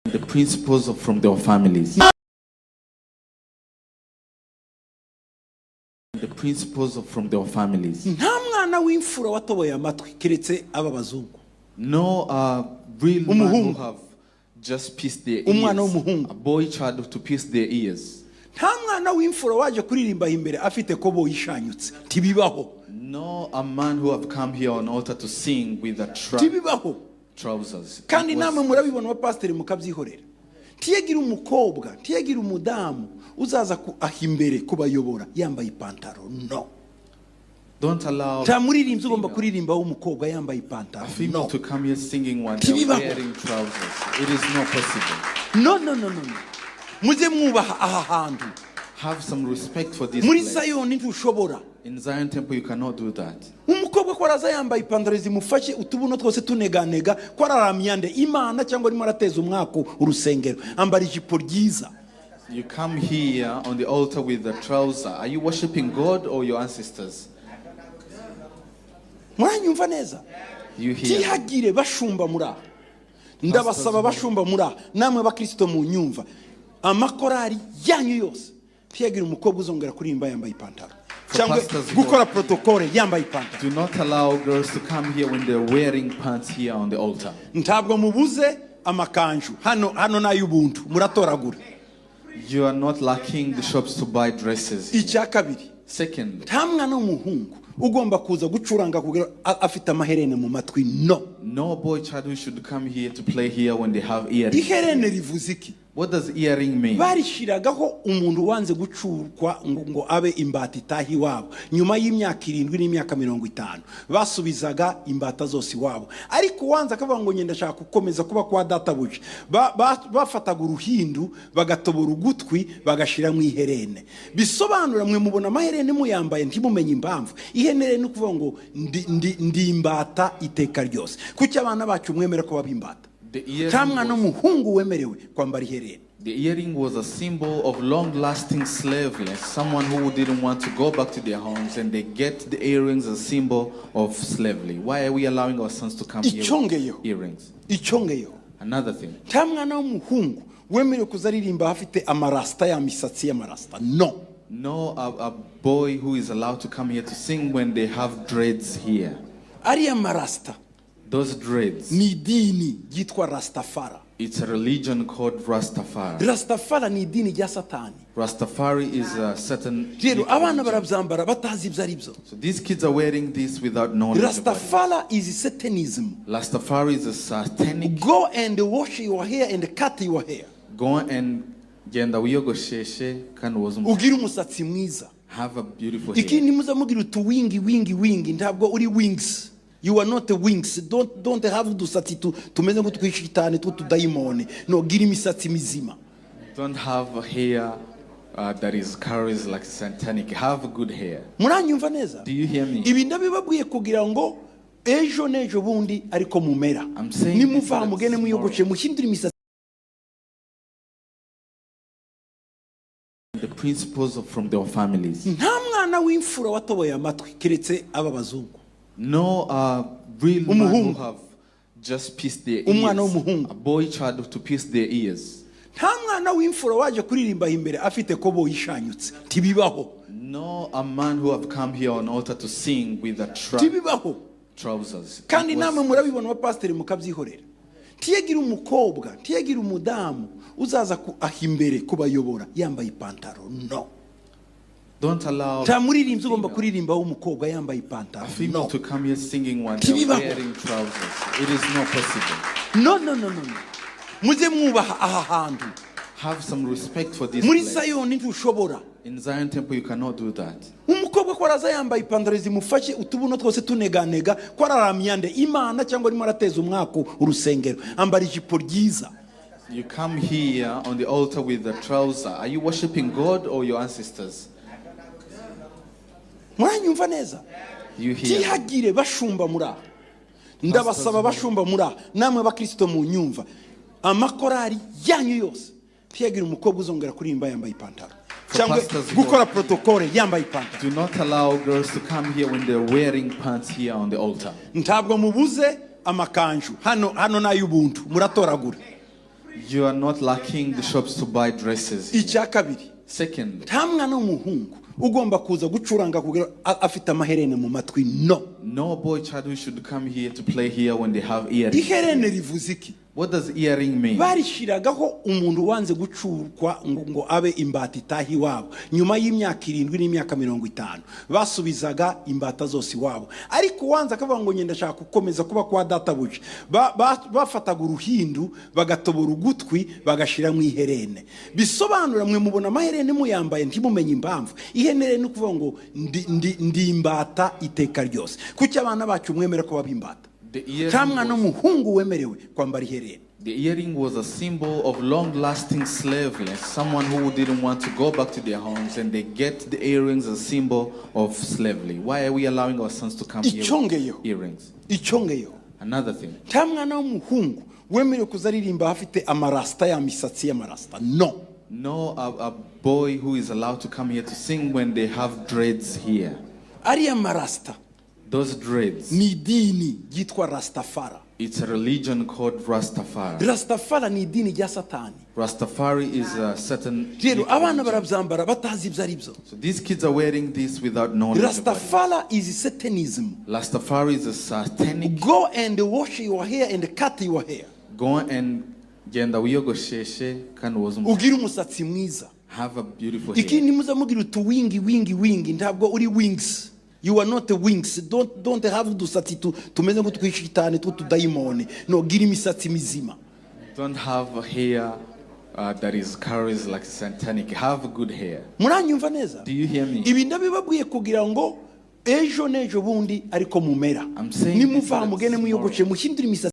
The principles of, from their families. The principles of, from their families. Nta mwana w'imfura watoboye amatwi keretse aba bazungu. No real man who Umuhungu. Have just pierced their Umwana ears. w'umuhungu. A boy child to pierce their ears. Nta mwana w'imfura waje kuririmba imbere afite koboyi ishanyutse ntibibaho. No a man who have come here on altar to sing with a Ntibibaho. Trousers. Kandi It was- namwe murabibona abapasiteri mukabyihorera ntiyagira umukobwa ntiyagira umudamu uzaza ku aho imbere kubayobora yambaye ipantaro no. Don't allow Nta muririmbyi ugomba kuririmba w'umukobwa yambaye ipantaro a female no. to come here singing when they're Ntibibaho. Wearing trousers. It is not possible. No, no, no, no, no. Mujye mwubaha aha hantu. Have some respect for this Muri place. Sayoni ntushobora. In Zion Temple, you cannot do that. Umukobwa ko araza yambaye ipantaro zimufashe utubuno twose tuneganega ko araramya nde Imana cyangwa arimo arateza umwaku urusengero ambara ijipo ryiza. You come here on the altar with a trouser. Are you worshiping God or your ancestors? Muranyumva neza? You hear? Ntihagire bashumba muri aha ndabasaba bashumba muri aha namwe bakristo mu nyumva amakorari yanyu yose ntiyagire umukobwa uzongera kuririmba yambaye ipantaro For cyangwa pastors who- gukora protokole yambaye ipantaro. Do not allow girls to come here when they're wearing pants here on the altar. Ntabwo mubuze amakanju hano hano n'ay'ubuntu muratoragura. You are not lacking the shops to buy dresses here. Icya kabiri, Second, nta mwana w'umuhungu ugomba kuza gucuranga kugira afite amaherene mu matwi no. No boy child who should come here to play here when they have earrings. Iherene rivuze iki? What does earring mean? Barishyiragaho umuntu wanze gucurwa ngo abe imbata itaha iwabo nyuma y'imyaka 70 n'imyaka 50 basubizaga imbata zose iwabo ariko uwanze akavuga ngo ngenda ndashaka gukomeza kuba kwa databuja bafataga uruhindu bagatobora ugutwi bagashyiramo iherene bisobanura mwe mubona amaherene muyambaye ntimumenye impamvu iherene ni ukuvuga ngo ndi imbata iteka ryose kuki abana bacu mwemera ko baba imbata? The earring Nta mwana was- w'umuhungu wemerewe kwambara iherena. The earring was a symbol of long lasting slavery, someone who didn't want to go back to their homes, and they get the earrings as a symbol of slavery. Why are we allowing our sons to come here with Icyongeyeho. Earrings? Icyongeyeho, Another thing, nta mwana w'umuhungu wemerewe kuza aririmba afite amarasita ya misatsi y'amarasita no. No a boy who is allowed to come here to sing when they have dreads here. Ariya marasita Those dreads, ni idini ryitwa Rastafara. It's a religion called Rastafari. Rastafara ni idini rya Satani. Rastafari is a certain. Rero abana religion. Barabyambara batazi ibyo ari byo. So these kids are wearing this without knowledge of what it is. Rastafara is satanism. Rastafari is a satanic. Go and wash your hair and cut your hair. Go and genda wiyogosheshe kandi woze umusatsi. Ugire umusatsi mwiza. Have a beautiful hair. Ikindi muza mugira utu wingi wingi wingi ntabwo uri wings, you are not a wings. Don't have udusatsi tumeze nk'utwishitani tw'utudayimoni no gira imisatsi mizima. Don't have a hair that is carries like satanic. Have good hair. Muranyumva neza? Do you hear me? Ibi ndabibabwiye kugira ngo ejo n'ejo bundi ariko mumera I'm saying nimuva this so that mugende mwiyogoshe muhindure imisatsi. The principles of, from their families. Nta mwana w'imfura watoboye amatwi keretse aba bazungu. No real man who Umuhungu. Have just pierced their Umwana ears. w'umuhungu. A boy child to pierce their ears. Nta mwana w'imfura waje kuririmba imbere afite koboyi ishanyutse ntibibaho. No a man who have come here on altar to sing with a Ntibibaho. Trousers. Kandi It was- namwe murabibona abapasiteri mukabyihorera ntiyagira umukobwa ntiyagira umudamu uzaza aho imbere kubayobora yambaye ipantaro no. Don't allow Nta muririmbyi ugomba kuririmba w'umukobwa yambaye ipantaro a female no. to come here singing when they're Ntibibaho. Wearing trousers. It is not possible. No, no, no, no, no. Mujye mwubaha aha hantu. Have some respect for this Muri place. Sayoni ntushobora. In Zion Temple, you cannot do that. Umukobwa ko araza yambaye ipantaro zimufashe utubuno twose tuneganega ko araramya nde Imana cyangwa arimo arateza umwaku urusengero ambara ijipo ryiza. You come here on the altar with a trouser. Are you worshiping God or your ancestors? Muranyumva neza? You hear? Ntihagire bashumba muri aha ndabasaba bashumba muri aha namwe bakristo mu nyumva amakorari yanyu yose ntiyagire umukobwa uzongera kuririmba yambaye ipantaro For cyangwa pastors who- gukora protokole yambaye ipantaro. Do not allow girls to come here when they're wearing pants here on the altar. Ntabwo mubuze amakanju hano hano n'ay'ubuntu muratoragura. You are not lacking the shops to buy dresses here. Icya kabiri, Secondly, nta mwana w'umuhungu ugomba kuza gucuranga kugira afite amaherene mu matwi, no. no boy child who should come here to play here when they have earrings. Iherene rivuze iki? What does earring mean? Barishyiragaho umuntu wanze gucurwa ngo abe imbata itaha iwabo. Nyuma y'imyaka 70 n'imyaka 50 basubizaga imbata zose iwabo, ariko uwanze akavuga ngo ngenda ndashaka gukomeza kuba kwa databuja, bafataga uruhindu bagatobora ugutwi bagashyiramo iherene. Bisobanura mwe mubona amaherene muyambaye ntimumenye impamvu. Iherene ni ukuvuga ngo ndi imbata iteka ryose. Kuki abana bacu mwemera ko baba imbata? The earring Nta mwana was, w'umuhungu wemerewe kwambara iherena. The earring was a symbol of long-lasting slavery, someone who didn't want to go back to their homes, and they get the earrings as a symbol of slavery. Why are we allowing our sons to come here with Icyongeyeho, earrings? icyongeyeho, Another thing, nta mwana w'umuhungu wemerewe kuza aririmba afite amarasita, ya misatsi y'amarasita, no. no a boy who is allowed to come here to sing when they have dreads here. Ariya marasita Those dreads, ni idini ryitwa Rastafara. It's a religion called Rastafari. Rastafara ni idini rya Satani. Rastafari is a certain Rero abana religion. Barabyambara batazi ibyo ari byo. So these kids are wearing this without knowledge about it. Rastafara is Satanism. Rastafari is a satanic. Go and wash your hair and cut your hair. Go and genda wiyogosheshe kandi woze umusatsi. Ugire umusatsi mwiza. Have a beautiful hair. Ikindi, muza mugira utu wingi wingi wingi, ntabwo uri wings, you are not wings. Don't have udusatsi tumeze nk'utwishitani tw'utudayimoni, no. Gira imisatsi mizima. Don't have a hair that is carries like satanic. Have good hair. Muranyumva neza? Do you hear me? Ibi ndabibabwiye kugira ngo ejo n'ejo bundi ariko mumera I'm saying nimuva this so that mugende mwiyogoshe, muhindure imisatsi.